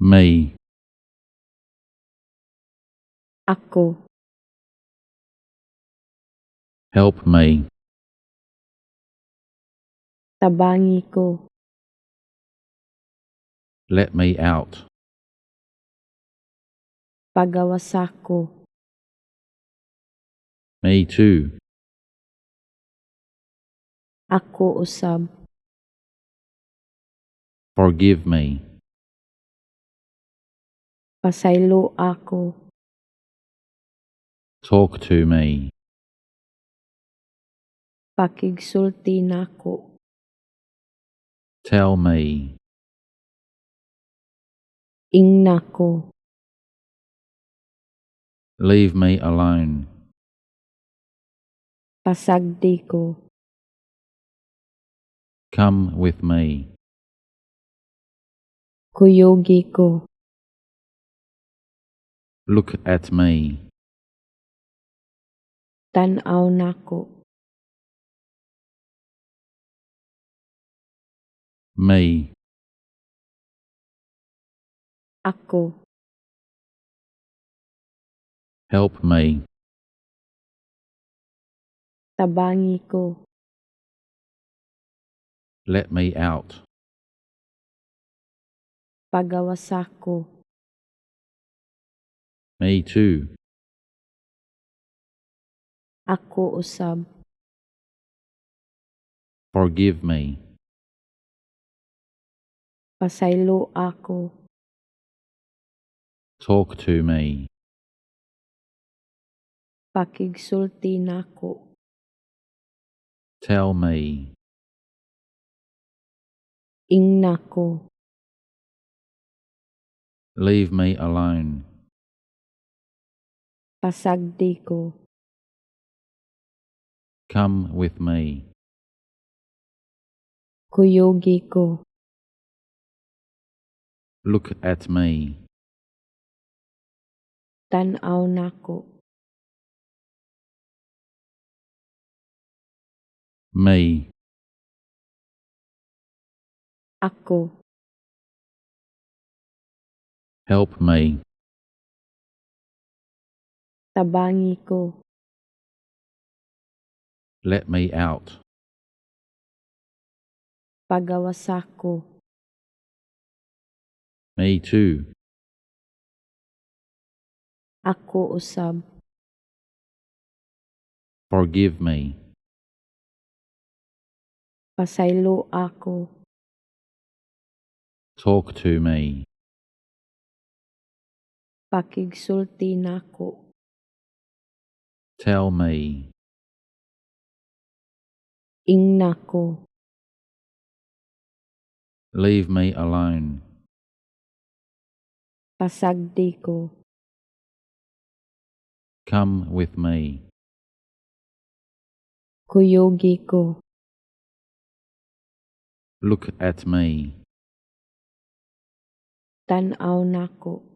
Me. Ako. Help me. Tabangi ko. Let me out. Pagawasa ko. Me too. Ako usab. Forgive me. Pasaylo ako. Talk to me. Pakigsulti nako. Tell me. Ingna ko. Leave me alone. Pasagdi ko. Come with me. Kuyugi ko. Look at me. Tan-aw nako. Me. Ako. Help me. Tabangi ko. Let me out. Pagawasa ko. Me too. Ako usab. Forgive me. Pasaylo ako. Talk to me. Pakigsulti nako. Tell me. Ingna ko. Leave me alone. Pasagdi ko. Come with me. Kuyugi ko. Look at me. Tan-aw nako. Me. Ako. Help me. Tabangi ko. Let me out. Pagawasa ko. Me too. Ako usab. Forgive me. Pasaylo ako. Talk to me. Pakigsulti nako. Tell me. Ingna ko. Leave me alone. Pasagdi ko. Come with me. Kuyugi ko. Look at me. Tan-aw nako.